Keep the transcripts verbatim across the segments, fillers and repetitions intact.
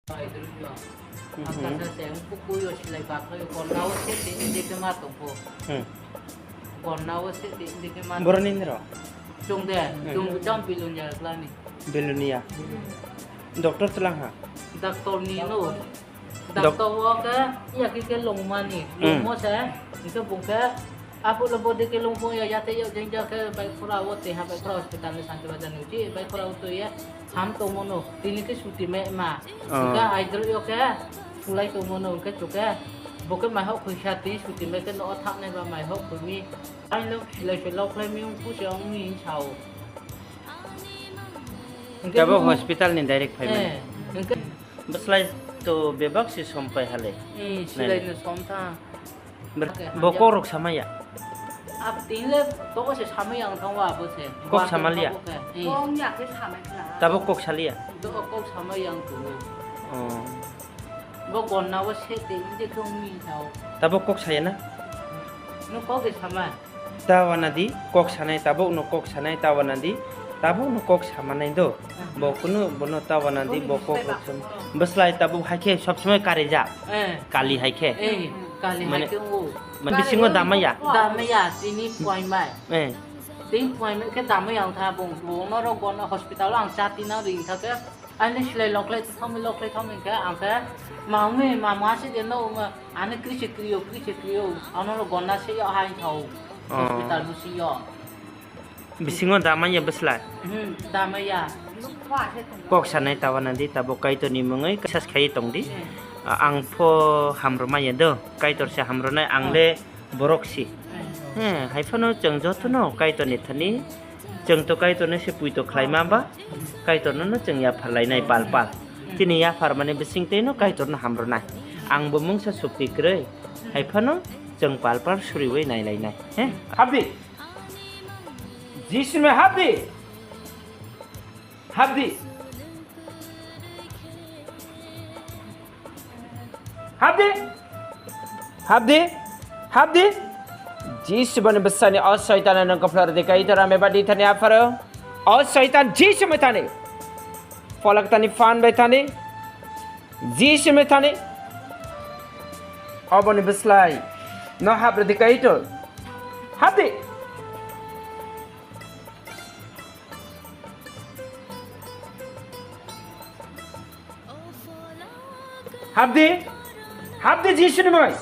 Ang kasa se ang pukuyo silai baklai gorna o se de inde ke ma tongko. Hmm. Gorna o se de inde ke ma. Boroni niro? Chungde, Hmm. Chung jam bilunya klani. Bilunia. Doctor tlang ha? Doctor ni no. Dok- Doctor o ke iya ke ke longmani. Hmm. Longmo se, engke bung ke Apo lo bode ke longpung ya, yate ya, jeng ja ke bai khura o te ha, bai khura hospital ni santi bazar ni uchi, bai khura o to ya, ham to mono, tini ke suti me ma. Oh. Ka ai dro yo ke, sulai to mono, ke to ke, bo ke mai hok khui sa ti suti me ke no thak nai ba mai hok khui mi. Ai lo silai se lok lai mi ung pu se ong mi sao. Engke Tabo mo- hospital ni direct phai mani. Eh, engke Bwslai to bebak si som pai hale. Eh, silai no som tha. Ber-, Oke, bo hamjak. Kok rok sama ya? Ab tin le to se sama yang thang wa bo se. Kok sama liya? Bo ke. Eh. Kong ya ke sama kla. Tabo kok salia? Do kok sama yang tu. Oh. Bo gonna bo se te inde kong mi thao. Tabo kok saya na? No kok ke sama. Tawana di kok sanai tabuk no kok sanai tawana di tabuk no kok samanai do. Bo kunu bono tawana di bo kok rok sam-, bwslai tabuk hai khe sob somoi kari ja. Eh. Kali hai khe. Eh, kali hai Mane, khe o. Mane bisingo damaya. Damaya tini puai mai. Eh. Tini puai mai khe damai ang tha bung. Bo no rok bono hospital ang chati na ring tha khe. Ani silai loklai thangmi loklai thangmi khe ang khe mangmi mama se de no ma ani kri se krio kri se krio ano lo gonna se yo hai thau. Oh. Hospital bu si yo. Bisingo damai ya bwslai? Hmm, damai ya. Kok sanai tawana di tabo Kaitor ni mungwi kisa khai tong di. Hmm. A-, ang pho hamrwmaya do. Kaitor se hamrwnai ang le borok si. He, hai phano chwng jotono Kaitorni thani, chwng to Kaitorno se puito khlaima ba, Kaitorno no chwng yaphar lainai pal pal. Chini yaphar mani bising tei no Kaitorno hamrwnai. Ang bo mungsa sukti kwrwi, hai phano chwng pal pal suriwi nai lainai. He? Habdi. Jisme habdi. Habdi. Habdi. Habdi. Habdi. Jisu bani bwsani o soitana nang kaflar de kai to rame badi thani apharo. O soitan Jisu mai thani. Pholak tani phan bai thani. Jisu mai thani. Oboni bwslai. No habre de kai to. Habdi. Habdi, habdi Jisuni mui.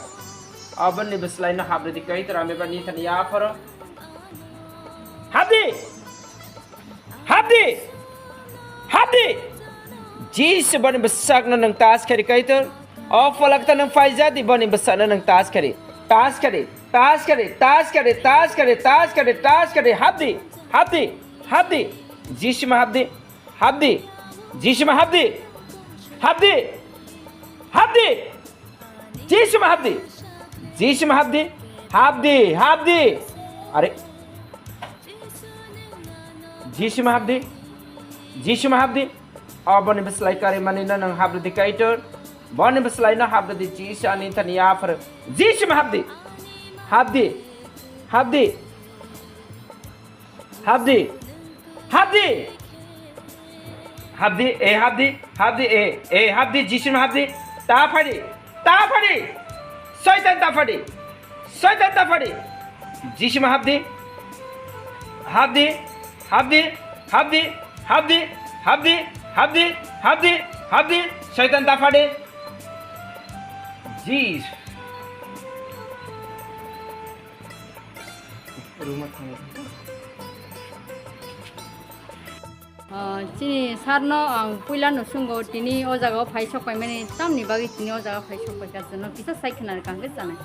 Aboni bwslaino habdi di kai tora meba ni thani ya phoro. Habdi, habdi, habdi. Jisu boni bwsakno nwng tas khari kai tor. O pholak ta nwng phaija di boni bwsakno nwng tas khari. Tas khari, tas khari, tas khari, tas khari, tas khari, tas khari. Habdi, habdi, habdi. Jisu ma habdi. Habdi. Jisu ma habdi. Habdi. Habdi. Jisu ma habdi. Jisu ma habdi. Habdi, habdi. Are. Jisu ma habdi. Jisu ma habdi. Aboni bwslai kari mani no nwng habdi kaitor. Boni bwslai no habdi Jisu ani thani aphar. Jisu ma habdi. Habdi. Habdi. Habdi. Habdi. Habdi, e habdi, habdi, e, e habdi, Jisu ma habdi. Ta phadi, ta phadi. Soitan ta phadi. Soitan ta phadi. Jisu ma habdi. Habdi, habdi, habdi, habdi, habdi, habdi, habdi, habdi. Soitan ta phadi. Jisu. Ah, chini sir no ang puila no sungo tini o jaga o phai sok pai mani tamni bagwi tini o jaga phai sok pai ka chwngno kisa sai khna kang khe chanai.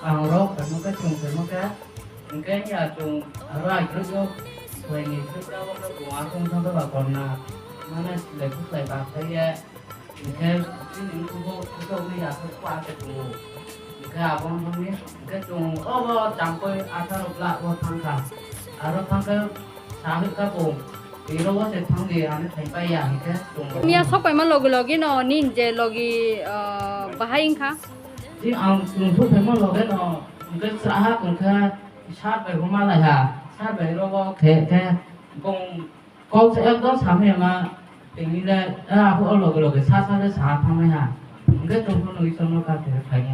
Ang rok kamo khe chwng kamo khe hwnkhe ya chwng aro ai khe yo khlai ni khe ya o khe bo a kong thang ba konna mane le khlai ba khlai ye. Hingke chini nukugo kosok ni asok pa ke tongo. Hingke abono hwnwi hingke chwng obo changkoi atharo bla o thangkha. Aro thangkhe sahwi kha bo, tiro o se thangdi ani thai paiya hingke chwng. Miya sok paima logi logi no nin je logi, ah, bahai wngkha. Chini ang chwng sok paima logi no hingke chwraha tongkha sar bai huma laiha. Sar bai rogo khe khe bong Kok se ekdom samya ma Tini le, a, abo o loge loge sa sa le sa thangnai ha. Hwnkhe tongphuru no Isor no kathoi khainai.